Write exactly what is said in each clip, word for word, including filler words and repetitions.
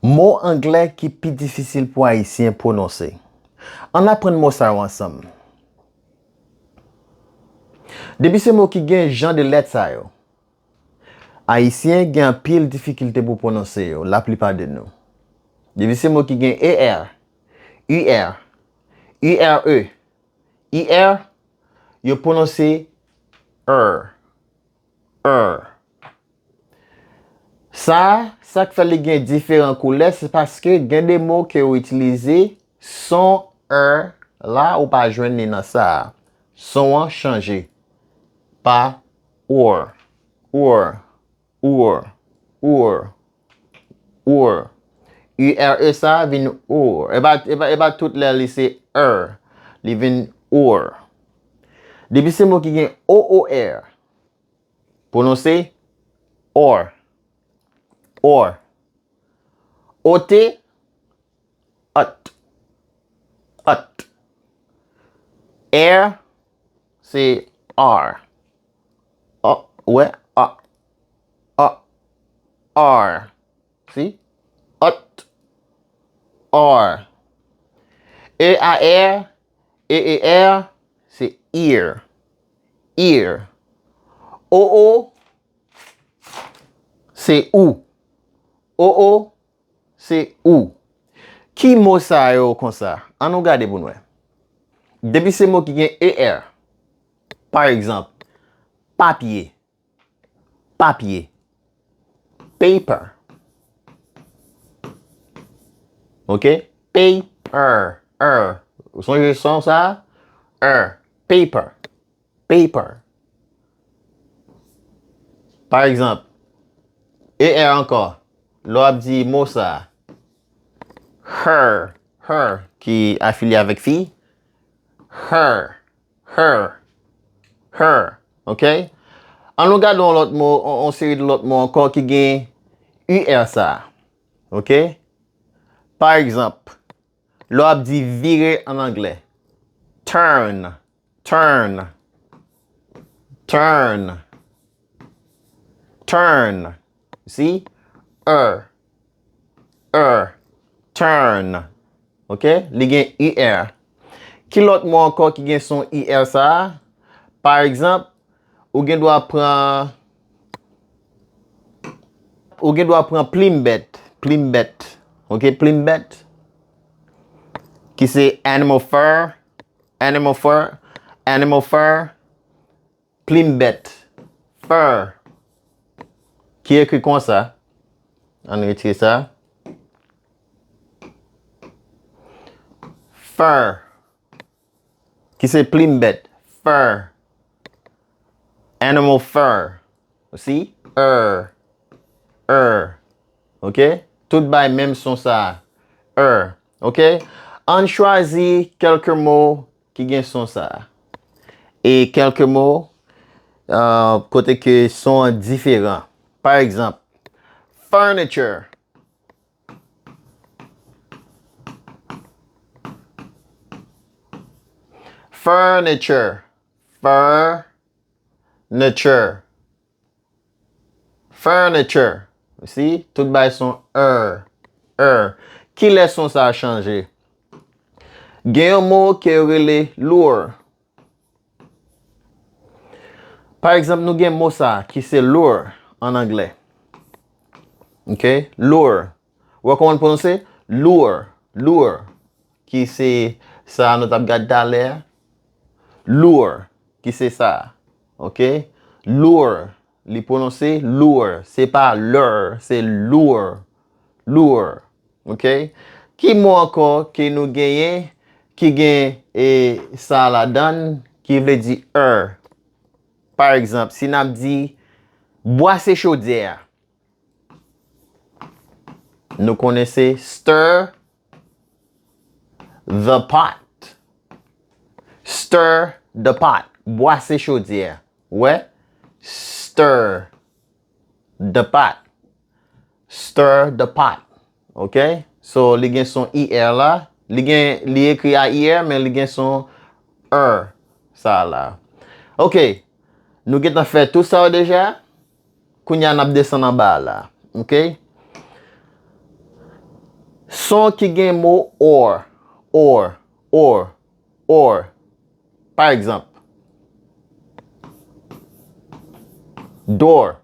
Mo anglè ki pi difisil pou Ayisyen pwononse. Ann aprann mo sa yo ansanm. Depi se mo ki gen jan de lèt sa yo, Ayisyen gen anpil difikilte pou pwononse yo, laplipa de nou. Depi se mo ki gen E R, U R, U R E, I R, yo pwononse er, er. Sa, sa k fè li gen diferan koulè, se paske gen de mo ke ou itilize, son er la, ou pa jwenn li nan sa a. Son an chanje pa or, or, or, or, or. U R E sa vin or. E pa, e pa, e pa tout lè li se er. Li vin or. Depi se mo ki gen O O R, pwononse or, or. O T, ot, ot. R, se ar. O, wè, a, a, ar. Si? Ot, ar. E A R, E E R, se ear, ear. O O, se ou. O O, se ou. Ki mo sa yo konsa? Ann nou gade pou n wè. Depi se mo ki gen E R, pa egzanp, papye, papye, paper. Ok? Paper, er. Ou sonje son sa? Er, paper, paper. Pa egzanp, E R ankò, lè w ap di mo sa, her, her, ki afilye avèk fi, her, her, her, ok? Ann nou gade yon lòt mo, yon, yon seri de lòt mo ankò ki gen U R sa, ok? Pa egzanp, lè w ap di vire an anglè, turn, turn, turn, turn. Si? Er, er, turn. Ok? Li gen U R. Ki lòt mo ankò ki gen son U R sa a? Pa egzanp, ou gen dwa pran, ou gen dwa pran plim bèt, plim bèt. Ok? Plim bèt. Ki se animal fur, animal fur, animal fur, plim bèt, fur, ki ekri konsa. Ann retire sa. Fur, ki se plim bèt, fur, animal fur. Ou si? Er, er. Ok? Tout bay menm son sa a. Er. Ok? Ann chwazi kèlke mo ki gen son sa a. E kèlke mo, euh, kote ke son an diferan. Pa egzanp, furniture. Furniture. Furniture. Furniture. Si, tout bay son er, er. Kilè son sa a chanje? Gen yon mo ke yo rele lourd. Pa egzanp, nou gen mo sa a ki se lourd an anglè. Ok? Lourd. Ou wè kòman l pwononse? Lourd, lourd. Ki se sa a nou t ap gad talè a. Lourd, ki se sa a. Ok? Lourd, li pwononse lourd. Se pa lur, se lourd. Lourd. Ok? Ki mo ankò ke nou genyen ki gen, e, sa ladan l, ki vle di er? Pa egzanp, si n ap di bwase chodyè a, nou konnen se stir the pot. Stir the pot. Bwase chodyè a. Wè? Stir the pot. Stir the pot. Ok? So, li gen son E R la. Li gen, li ekri A E R, men li gen son er sa la. Ok. Nou gentan fè tout sa yo deja. Kounye a n ap desann anba a la. Ok? Son ki gen mo or, or, or, or. Pa egzanp, door.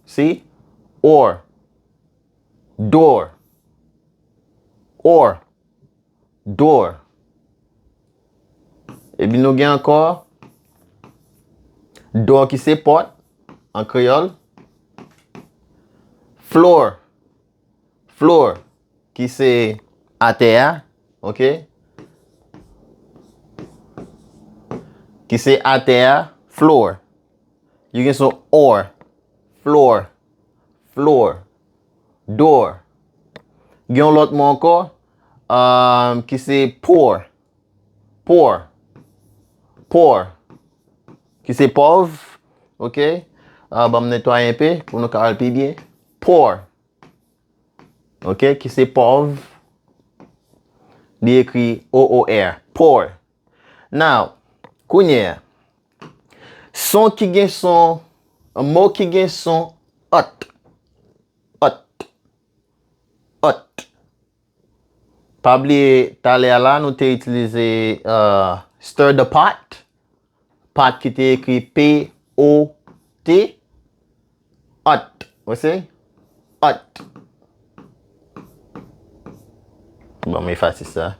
See? Or. Door. Or. Door. Epi nou gen ankò door ki se pòt an kreyòl. Floor. Floor ki se atè a, ok? Ki se atè a, floor. Yo gen son or, floor, floor, door. Gen yon lòt mo ankò, um, ki se poor, poor, poor, ki se pòv, ok? Uh, ban m netwaye enpe pou nou ka wè l pi byen. Poor, ok, ki se pòv. Li ekri O O R, poor. Now, kounye a, son ki gen son, mo ki gen son ot, ot, ot. Pa bliye, talè a la, nou te itilize, uh, stir the pot. Pot ki te ekri P O T. Ot. Ou se? Ot. Bon, m efase sa.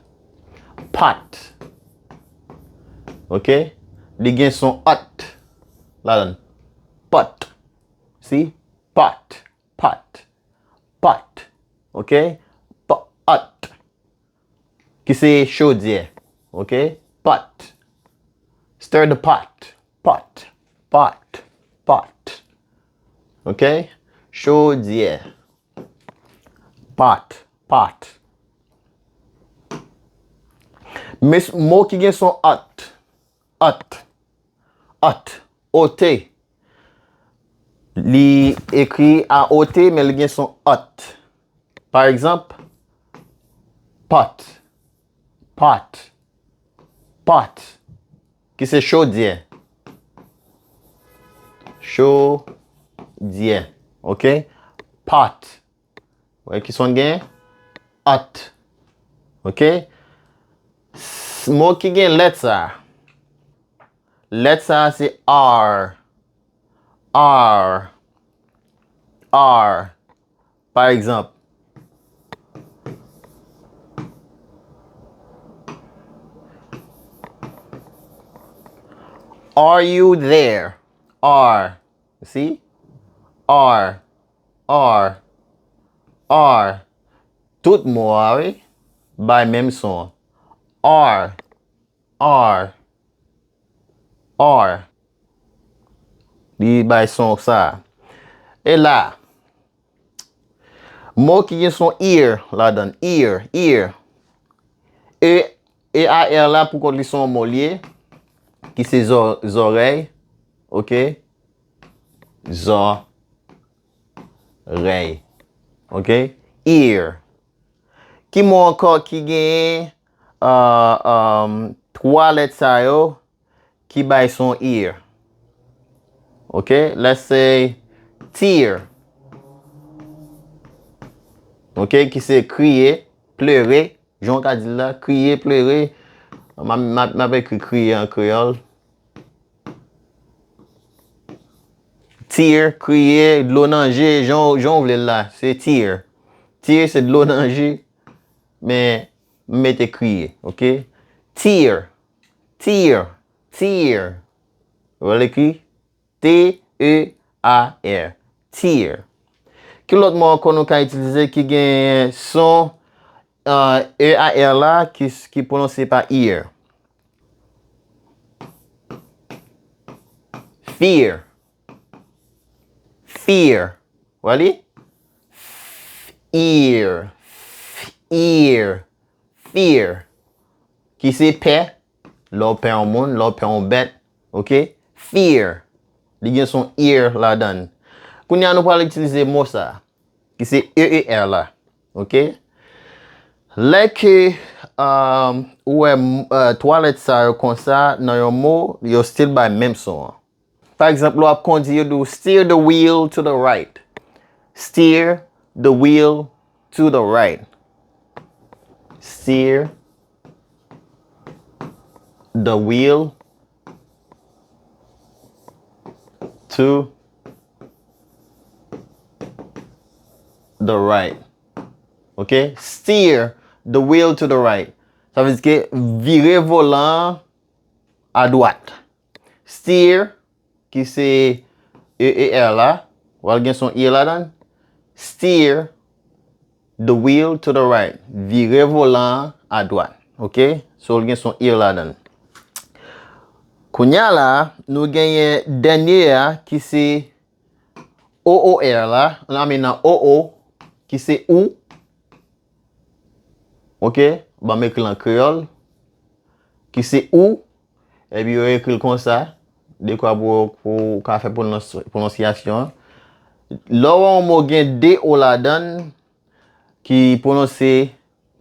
Pot. Ok? Li gen son ot ladan l. Pot. See? Pot. Pot. Pot. Ok? Pot. Ki se chodyè. Ok? Pot. Stir the pot. Pot. Pot. Pot. Ok? Chodyè. Pot. Pot. Men mo ki gen son ot. Ot. Ot. O T. Li ekri A O T, men li gen son ot. Pa egzanp, pot. Pot. Pot. Ki se chodyè. Chodyè. Ok? Pot. Wè ki son gen? Ot. Ok? S-, mo ki gen lèt sa. Lèt sa se R. R. R. Pa egzanp, are you there? Are. See? Are. Are. Are. Tout mo a, wi, bay menm son. Are. Are. Are. Li bay son sa. E la, mo ki gen son ear ladan l. Ear, ear. E, E A R la, poukont li se yon mo li ye, ki se zò-, zòrèy. Ok? Zòrèy. Ok? Ear. Ki mo ankò ki genyen, uh, um, twa lèt sa yo ki bay son ear? Ok, let's say tear. Ok, ki se kriye, plere, jan w ka di l la, kriye, plere. M a, m a, m ap ekri kriye an kreyòl. Tear, kriye, dlo nan je, jan w, jan w vle l la, se tear. Tear se dlo nan je, men m mete kriye, ok? Tear, tear, tear. Ou wè l ekri T E A R, tear. Ki lòt mo ankò nou ka itilize ki gen son, uh, E A R la ki, ki pwononse pa ear? Fear. Fear. Wè li? Ear. Ear. Fear. Ki se pè. Lè w pè yon moun, lè w pè yon bèt. Ok? Fear. Li gen son ear ladan l. Kounye a nou pral itilize mo sa, ki se E E R la. Ok? Lè ke, um, ou wè, uh, twa lèt sa yo konsa nan yon mo, yo still bay menm son an. Pa egzanp, lè w ap kondui, yo di w, "Steer the wheel to the right." Steer the wheel to the right. Steer the wheel to the right. Ok? Steer the wheel to the right. Sa vle di ke vire volan an adwat. Steer, ki se E E R la, w al gen son ear ladan l. Steer the wheel to the right. Vire volan an adwat. Ok? So, l gen son ear ladan l. Kounye a la, nou genyen dènye a, ki se O O R la, nan men nan O O, ki se ou. Ok? Ban m ekri l an kreyòl. Ki se ou. Epi yo ekri l konsa. Dekwa pou, pou w ka fè pwonons-, pwononsyasyon an. Lè w wè yon mo gen de O ladan l, ki pwononse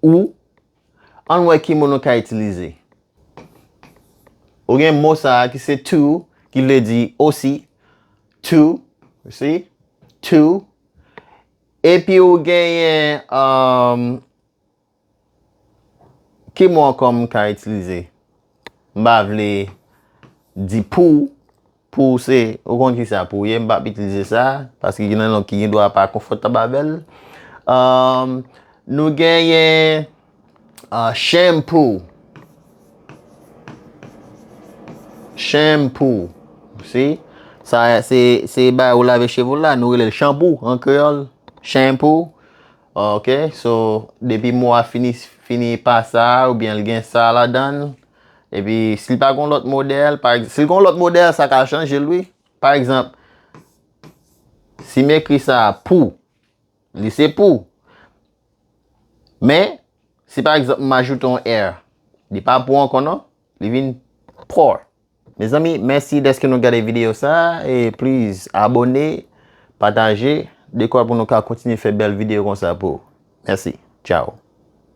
ou, ann wè ki mo nou ka itilize. Ou gen mo sa a ki se too, ki vle di osi. Too, you see? Too. Epi ou genyen, um, ki mo ankò m ka itilize? M pa vle di pou, pou se, ou konn ki sa pou ye, m p ap itilize sa, paske gen nan lang ki gen dwa pa konfòtab avè l. Um, nou genyen, uh, shampoo. Shampoo. See? Sa, se, se bagay ou lave cheve w la, nou rele l chanpou an kreyòl. Shampoo. Ok, so, depi mo a fini, fini pa sa, oubyen l gen sa ladan l, epi si l pa gen lòt modèl, pa egz-, si l gen lòt modèl, sa ka chanje l, wi. Pa egzanp, si m ekri sa pou, li se pou. Men, si pa egzanp, m ajoute yon R, li pa pou ankò, non? Li vin poor. Mezanmi, mèsi dèske nou gade videyo sa a, e please, abòne, pataje, dekwa pou nou ka kontinye fè bèl videyo konsa pou ou. Mèsi. Ciao.